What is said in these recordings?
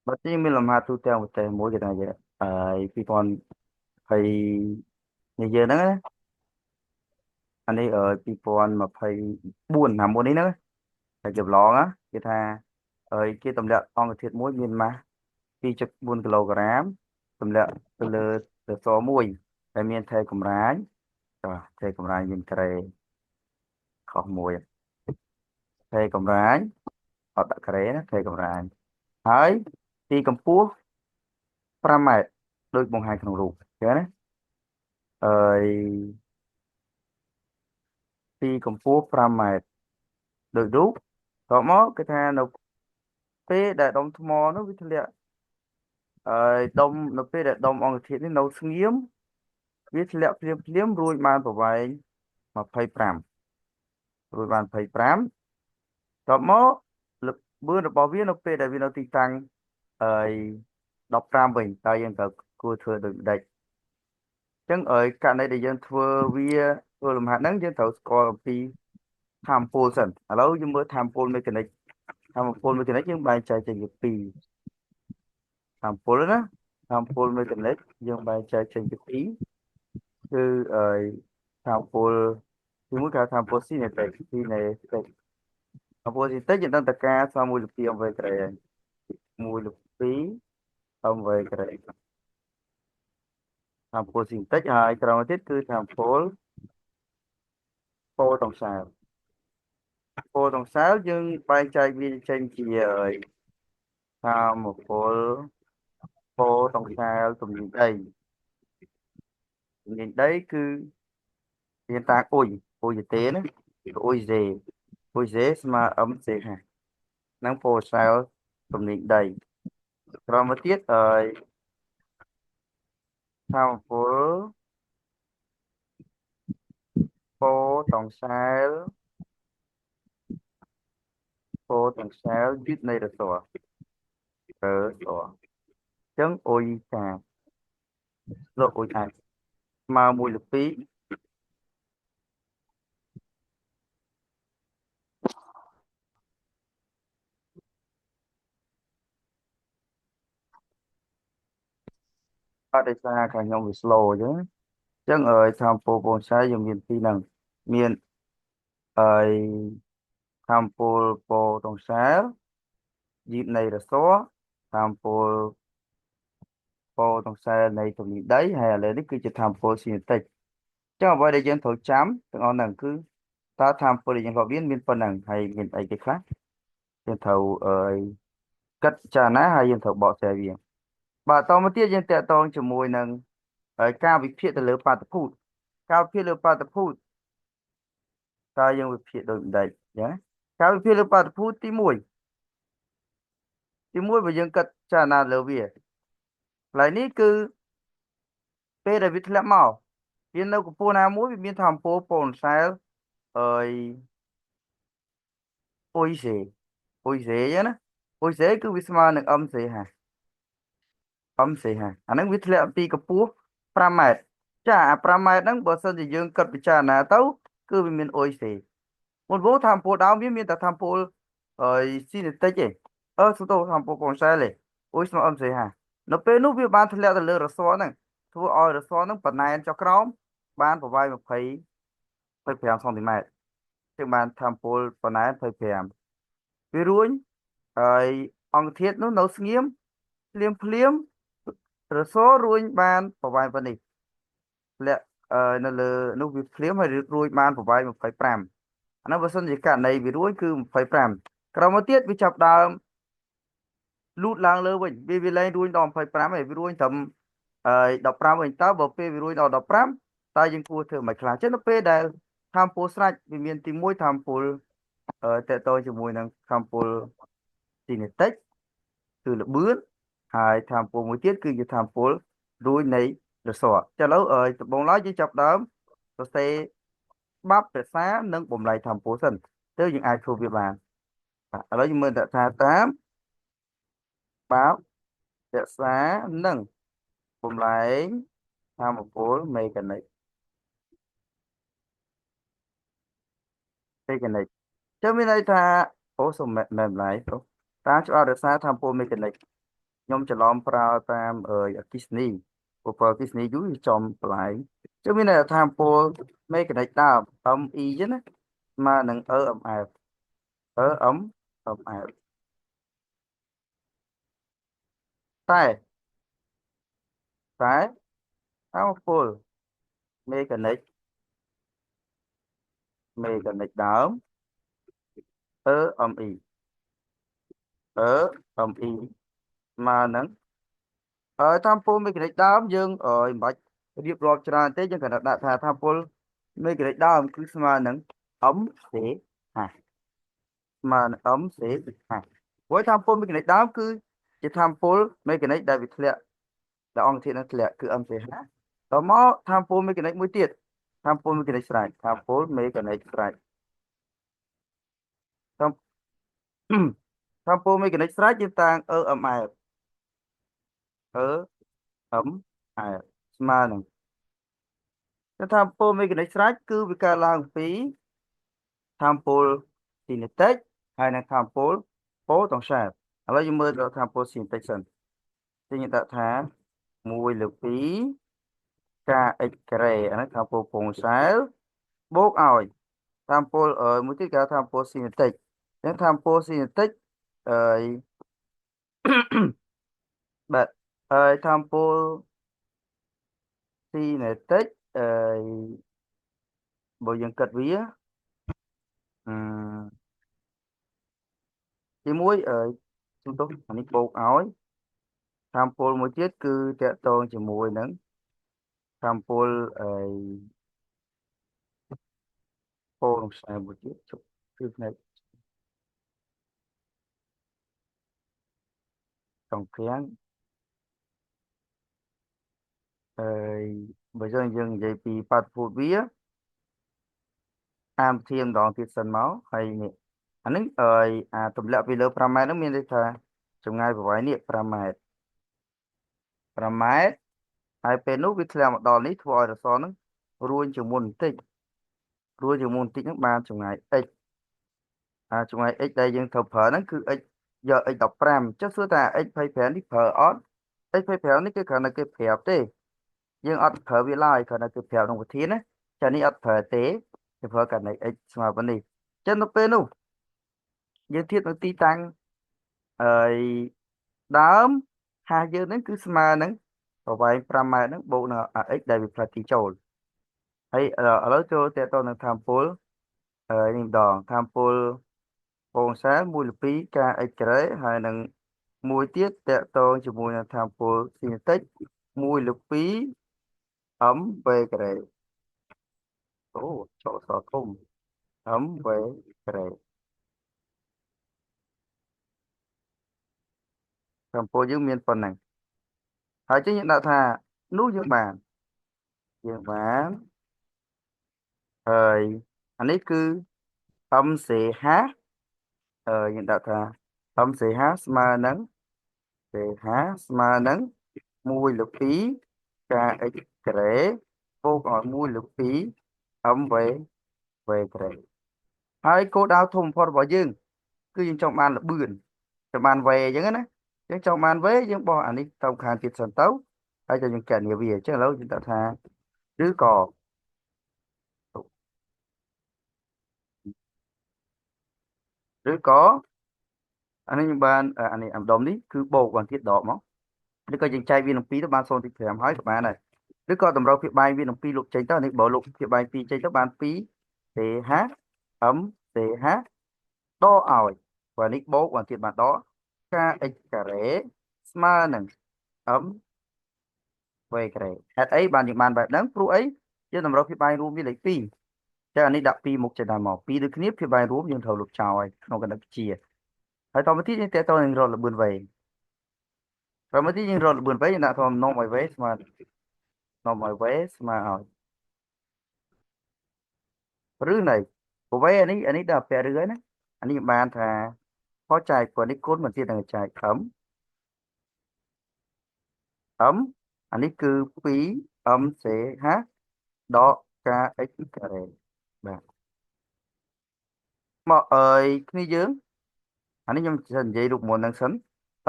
បាទទីមានលំហាត់ទូទាំងប្រទេសមួយគេថាអឺ2020នេះយើងហ្នឹងណាអានេះអឺ2024ណាមុននេះហ្នឹងតែចម្លងណាគេថាអឺគេទម្លាក់អង្គធាតុមួយមានម៉ាស់2.4គីឡូក្រាមទម្លាក់ទៅលើរសមួយដែលមានថេកម្រាញបាទថេកម្រាញមានក្រេខុសមួយថេកម្រាញអត់ដាក់ក្រេណាថេកម្រាញហើយទីកម្ពស់5ម៉ែត្រដូចបង្ហាញក្នុងរូបចឹងណាអឺទីកម្ពស់5ម៉ែត្រដូចរូបតមកគេថានៅពេលដែលដុំថ្មនោះវាធ្លាក់ហើយដុំនៅពេលដែលដុំអង្គធាតុនេះនៅស្ងៀមវាធ្លាក់ភ្លាមភ្លាមរួចបានប្រវែង25រួចបាន25តមកល្បឿនរបស់វានៅពេលដែលវានៅទីតាំងអឺ15វិញតើយើងត្រូវគួរធ្វើដូចម្ដេចអញ្ចឹងអើយករណីដែលយើងធ្វើវាធ្វើលំហាត់ហ្នឹងយើងត្រូវស្គាល់អំពីធម្មពលសិនឥឡូវយើងមើលធម្មពលមេកានិកធម្មពលមេកានិកយើងបែងចែកចេញជាពីរធម្មពលណាធម្មពលមេកានិកយើងបែងចែកចេញជាពីរគឺអើយធម្មពលទីមួយគេហៅធម្មពលស៊ីណេតិកស៊ីណេតិកធម្មពលស៊ីណេតិកយើងដឹងតការស្មើ1.2 MV ក្រេហើយ1.2 MV ក្រេធម្មពលស៊ីណេតិកហើយក្រោយមកទៀតគឺធម្មពលប៉ូតុងសែលប៉ូតុងសែលយើងបែងចែកវាចេញជាធម្មពលប៉ូតុងសែលទំនាញដីទំនាញដីគឺមានតាអ៊ុយអ៊ុយទេណាអ៊ុយសេអ៊ុយសេស្មើ mch ហ្នឹងប៉ូសែលទំនាញដីក្រោយមកទៀតអើយធម្មពលប៉ូតុងសែលប៉ូតុងសែលយឺតនៃរស័ររស័រអញ្ចឹងអ៊ុយកាលោកអ៊ុយអាចស្មើ1លើ2អត់ដោយសារខាងខ្ញុំវា slow អញ្ចឹងអញ្ចឹងអើយធម្មពលពងឆៃយើងមានពីរហ្នឹងមានអើយធម្មពលប៉ូតុងសែលយឺតនៃរស័រធម្មពលប៉ូតុងសែលនៃទំនាញដីហើយឥឡូវនេះគឺជាធម្មពលស៊ីណេតិកអញ្ចឹងអ្វីដែលយើងត្រូវចាំទាំងអស់ហ្នឹងគឺតើធម្មពលដែលយើងធ្លាប់រៀនមានប៉ុណ្ណឹងហើយមានអីគេខ្លះយើងត្រូវអើយគិតចារណាហើយយើងត្រូវបកស្រាយវាបាទតមកទៀតយើងតាក់ទងជាមួយនឹងហើយការវិភាគទៅលើបាតុភូតការវិភាគលើបាតុភូតតើយើងវិភាគដូចម្ដេចណាការវិភាគលើបាតុភូតទី1ទី1បើយើងគិតចារណាលើវាកន្លែងនេះគឺពេលដែលវាធ្លាក់មកវានៅកម្ពស់ណាមួយវាមានធម្មពលប៉ូនសែលអើយអ៊ុយសេអ៊ុយសេចឹងណាអ៊ុយសេគឺវាស្មើនឹង mch mch អាហ្នឹងវាធ្លាក់ពីកម្ពស់5ម៉ែត្រចាអា5ម៉ែត្រហ្នឹងបើសិនជាយើងគិតពិចារណាទៅគឺវាមានអ៊ុយសេមុនវងធម្មពលដើមវាមានតែធម្មពលអើយស៊ីណេតិកទេអឺសុទោធម្មពលប៉ូនសែលទេអ៊ុយស្មើ mch នៅពេលនោះវាបានធ្លាក់ទៅលើរស័រហ្នឹងធ្វើឲ្យរស័រហ្នឹងបណ្ណែនចុះក្រោមបានប្រវែង20 25សង់ទីម៉ែត្រจึងបានធម្មពលបណ្ណែន25វារួញហើយអង្គធាតុនោះនៅស្ងៀមភ្លាមភ្លាមរសររួញបានប្រវែងប៉ុណ្នេះធ្លាក់នៅលើនោះវាភ្លាមហើយរួចបានប្រវែង25អានោះបើសិនជាករណីវារួចគឺ25ក្រោយមកទៀតវាចាប់ដើមលូតឡើងលើវិញវាលែងរួញដល់25ហើយវារួញត្រឹមអឺ15វិញតើបើពេលវារួញដល់15តើយើងគួរធ្វើមិនខ្លះចឹងនៅពេលដែលធម្មពលស្រាច់វាមានទី1ធម្មពលតកតជាមួយនឹងធម្មពលស៊ីណេតិកគឺល្បឿនហើយធម្មពលមួយទៀតគឺជាធម្មពលរួញនៃរស័រចាឥឡូវដំបូងឡើយយើងចាប់ដើមសរសេរច្បាប់រក្សានិងបំលែងធម្មពលសិនទើបយើងអាចធ្វើវាបានបាទឥឡូវយើងមើលថាតាមបាបរក្សានិងបំលែងធម្មពលមេកានិកមេកានិកចឹងមានន័យថាអូសុំមែនម្លាយប្រុសតាមច្បាប់រក្សាធម្មពលមេកានិក ខ្ញុំច្រឡំប្រើតាមអឺអគ្គិសនីព្រោះប្រើអគ្គិសនីយូរវាចំបន្លែងចឹងមានន័យថាពលមេកានិកដើម ME ចឹងណាស្មើនឹង EMF EM MF តែតែថាមពលមេកានិកមេកានិកដើម EME EME ស្មើនឹងហើយថាមពលមេកានិកដើមយើងអឺមិនបាច់រៀបរាប់ច្រើនទេយើងគ្រាន់តែដាក់ថាថាមពលមេកានិកដើមគឺស្មើនឹង MC H ស្មើនឹង MC H ព្រោះថាមពលមេកានិកដើមគឺជាថាមពលមេកានិកដែលវាធ្លាក់ដែលអង្គធាតុនឹងធ្លាក់គឺ MCH តមកថាមពលមេកានិកមួយទៀតថាមពលមេកានិកស្រេចថាមពលមេកានិកស្រេចថាមថាមពលមេកានិកស្រេចយើងតាំង EMF EMF ស្មើនឹងថាមពលមេកានិកស្រេចគឺវាកើតឡើងពីថាមពលស៊ីណេទិកហើយនិងថាមពលប៉ូតង់ស្យែលឥឡូវយើងមើលដល់ថាមពលស៊ីណេទិកសិនទីយើងដាក់ថា1លើ2 kx ការ៉េអានេះថាមពលពងខ្សែបូកឲ្យថាមពលមួយទៀតគេហៅថាមពលស៊ីណេទិកអញ្ចឹងថាមពលស៊ីណេទិកអឺបាទហើយថាមពលស៊ីណេទិកអឺបើយើងគិតវាអឺទីមួយអឺជំទោសអានេះបូកឲ្យថាមពលមួយទៀតគឺតកតងជាមួយនឹងថាមពលអឺពោលខ្សែមួយទៀតជប់គឺផ្នែកចុងភាំងហើយបើយើងយើងនិយាយពីបាតុភូតវាអានធាមម្ដងទៀតសិនមកហើយនេះអានេះអើយអាទម្លាក់ពីលើ5ម៉ែត្រហ្នឹងមានន័យថាចម្ងាយប្រវែងនេះ5ម៉ែត្រ5ម៉ែត្រហើយពេលនោះវាធ្លាក់មកដល់នេះធ្វើឲ្យរសហ្នឹងរួញជាងមុនបន្តិចរួញជាងមុនបន្តិចហ្នឹងបានចម្ងាយ x អាចម្ងាយ x ដែលយើងត្រូវប្រើហ្នឹងគឺ x យក x 15ចុះសួរថា x 25នេះប្រើអត់ x 25នេះគឺគ្រាន់តែគេប្រាប់ទេយើងអត់ប្រើវាឡើយគ្រាន់តែគេប្រាប់ក្នុងវិធានណាចានេះអត់ប្រើទេគេប្រើករណី x ស្មើប៉ុណ្នេះចឹងនៅពេលនោះយើងធៀបនឹងទីតាំងហើយដើមហាយើងហ្នឹងគឺស្មើនឹងប្រវែង5ម៉ែត្រហ្នឹងបូកនឹង x ដែលវាផ្លាស់ទីចូលហើយឥឡូវចូលតទៅនឹងថាមពលហើយនេះម្ដងថាមពលពងខ្សែ1លើ2 kx ការ៉េហើយនឹងមួយទៀតតកតងជាមួយនឹងថាមពលស៊ីណេទិក1លើ2 m v ការ៉េអូចូលអក្សរធំ m v ការ៉េកម្ពុជាយើងមានប៉ុណ្ណឹងហើយចឹងយើងដាក់ថានោះយើងបានយើងបានហើយអានេះគឺ MCH យើងដាក់ថា MCH ស្មើនឹង CH ស្មើនឹង1លើ2 kx ការ៉េបូកឲ្យ1លើ2 mv v ការ៉េហើយគោលដៅធំបំផុតរបស់យើងគឺយើងចង់បានល្បឿនចង់បាន v អញ្ចឹងណាយើងចង់បាន v យើងបោះអានេះទៅខាងទៀតសិនទៅហើយទៅយើងកណនាវាអញ្ចឹងឥឡូវយើងដាក់ថាឬក៏ឬក៏អានេះខ្ញុំបានអានេះអាម្ដុំនេះគឺបូកបានទៀតដកមកឬក៏យើងចែកវានឹង2ទៅបាន0.5ហើយក៏បានដែរឬក៏តម្រូវភាគបែងវានឹង2លុបចេញទៅនេះបើលុបភាគបែង2ចេញទៅបាន2 CH M CH ដកឲ្យបើនេះបូកបានទៀតបានដក kx ការ៉េស្មើនឹង m v ការ៉េហេតុអីបានយើងបានបែបហ្នឹងព្រោះអីយើងតម្រូវភាគបែងរួមវាលេខ2ចឹងអានេះដាក់2មុខចេញដល់មក2ដូចគ្នាភាគបែងរួមយើងត្រូវលុបចោលហើយក្នុងគណិតវិទ្យាហើយតទៅទៀតយើងតេតនឹងរកល្បឿន v តទៅទៀតយើងរកល្បឿន v យើងដាក់ថានាំឲ្យ v ស្មើនាំឲ្យ v ស្មើឲ្យឬណីព្រោះ v អានេះអានេះដល់ពាក់ឬហើយណាអានេះបានថាផលចែកព្រោះនេះគុណមិនទៀតនឹងចែក m m អានេះគឺ 2 m c h ដក kx ការ៉េបាទមកអើយគ្នាយើងអានេះខ្ញុំនិយាយរូបមន្តហ្នឹងសិន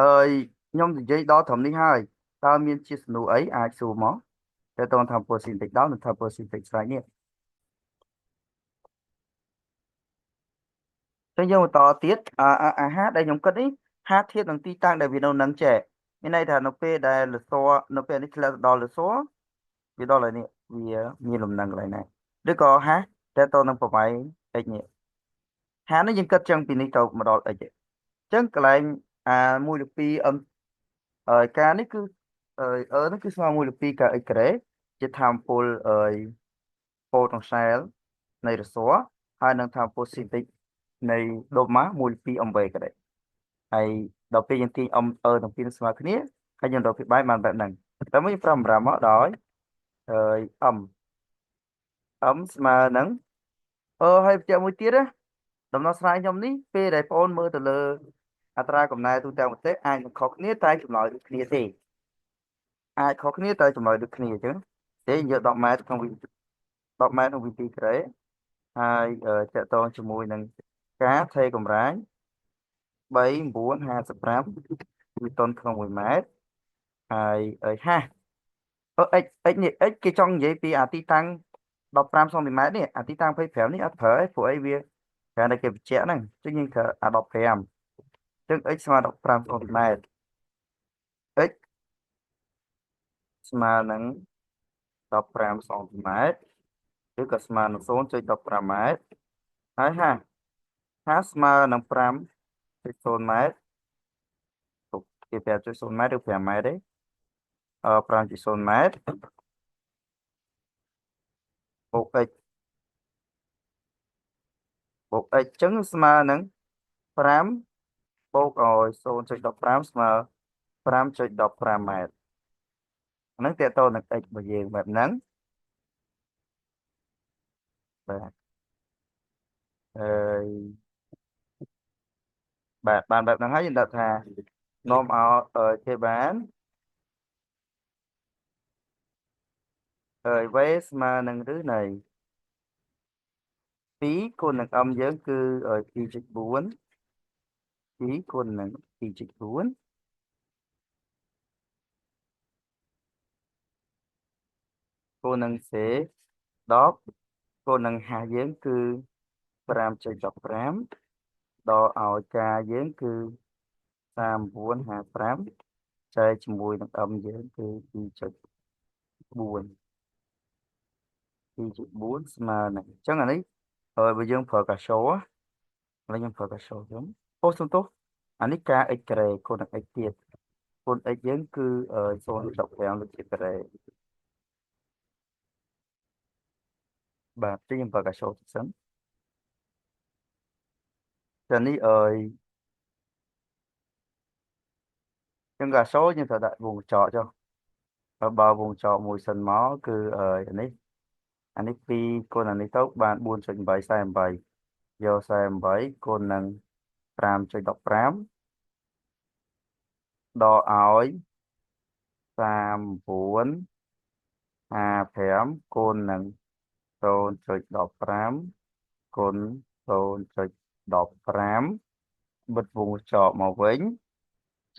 អើយ ខ្ញុំនិយាយដល់ត្រឹមនេះហើយតើមានជាសំណួរអីអាចសួរមកតើតើថាមពលស៊ីនតិចដល់និងថាមពលស៊ីនតិចស្រេចនេះចឹងយើងបន្តទៀតអាហារដែលខ្ញុំគិតនេះហាធៀបនឹងទីតាំងដែលវានៅនឹងចែមានន័យថានៅពេលដែលលសនៅពេលនេះធ្លាក់ទៅដល់លសវាដល់ហើយនេះវាមានលំនឹងកន្លែងណាឬក៏ហាតើតើនឹងប្រវែង x នេះហានេះយើងគិតចឹងពីនេះទៅមកដល់ x អញ្ចឹងកន្លែងអា1លើ2 m ហើយការនេះគឺអឺនេះគឺស្មើ1លើ2ការ x ការ៉េជាថាមពលអឺប៉ូតង់សែលនៃរស័រហើយនឹងថាមពលស៊ីតិកនៃដូម៉ា1លើ2 mv ការ៉េហើយដល់ពេលយើងទាញ m អឺទាំងពីរស្មើគ្នាហើយយើងរកពីបែបបានបែបហ្នឹងតែមួយ5 5មកដោយហើយ m m ស្មើនឹងអឺហើយបញ្ជាក់មួយទៀតណាដំណោះស្រាយខ្ញុំនេះពេលដែលបងអូនមើលទៅលើអត្រាកំណែទូទាំងប្រទេសអាចនឹងខុសគ្នាតែចម្លើយដូចគ្នាទេអាចខុសគ្នាតែចម្លើយដូចគ្នាអញ្ចឹងទេយក10ម៉ែត្រក្នុងវិ10ម៉ែត្រក្នុងវិទីក្រេហើយតកតងជាមួយនឹងការថេកម្រាញ3 9 55មីតុនក្នុង1ម៉ែត្រហើយហាអឺ x x នេះ x គេចង់និយាយពីអាទីតាំង15សង់ទីម៉ែត្រនេះអាទីតាំង25នេះអត់ប្រើទេព្រោះអីវាគ្រាន់តែគេបញ្ជាក់ហ្នឹងអញ្ចឹងយើងត្រូវអា15អញ្ចឹង x ស្មើ15សង់ទីម៉ែត្រ x ស្មើនឹង15សង់ទីម៉ែត្រឬក៏ស្មើនឹង0.15ម៉ែត្រហើយហាហាស្មើនឹង5.0ម៉ែត្រទុកគេ5.0ម៉ែត្រឬ5ម៉ែត្រទេអឺ5.0ម៉ែត្របូក x បូក x អញ្ចឹងស្មើនឹង5បូកឲ្យ0.15ស្មើ5.15ម៉ែត្រហ្នឹងតើតើនឹង x របស់យើងបែបហ្នឹងបាទហើយបាទបានបែបហ្នឹងហើយយើងដាក់ថានាំឲ្យគេបានហើយ v ស្មើនឹងឬនៃ2គុណនឹង m យើងគឺ2.4 2គុណនឹង2.4គុណនឹង c 10គុណនឹង h យើងគឺ5.15ដល់ឲ្យការយើងគឺ3955ចែកជាមួយនឹង m យើងគឺ2.4 2.4ស្មើនឹងអញ្ចឹងអានេះហើយបើយើងប្រើកាសូឥឡូវខ្ញុំប្រើកាសូចឹងអូសុំទោសអានេះការ x ការ៉េគុណនឹង x ទៀតគុណ x យើងគឺ0.15លើជាការ៉េបាទខ្ញុំប្រើកាសូសិនចានេះអើយចឹងកាសូយើងត្រូវដាក់វងកញ្ចក់ចុះបើវងកញ្ចក់មួយសិនមកគឺអើយអានេះ2គុណអានេះទៅបាន4.848យក48គុណនឹង5.15ដកឲ្យ39 55គុណនឹង0.15គុណ0.15បិទវងកញ្ចក់មកវិញ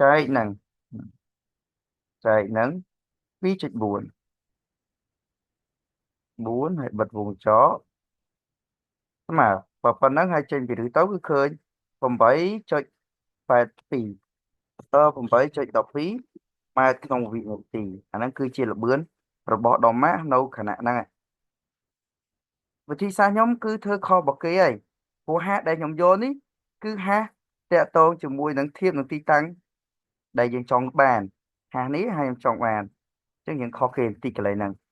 ចែកនឹងចែកនឹង2.4 4ហើយបិទវងកញ្ចក់ស្មើបើប៉ុណ្ណឹងហើយចេញពីឬទៅគឺឃើញ8.82 8.12ម៉ែត្រក្នុងវិនាទីអាហ្នឹងគឺជាល្បឿនរបស់ដុំម៉ាស់នៅខណៈហ្នឹងវិធីសាស្ត្រខ្ញុំគឺធ្វើខុសរបស់គេហើយព្រោះហាដែលខ្ញុំយកនេះគឺហាតាក់ទងជាមួយនឹងធៀបនឹងទីតាំងដែលយើងចង់បានហានេះហើយខ្ញុំចង់បានអញ្ចឹងយើងខុសគេបន្តិចកន្លែងហ្នឹង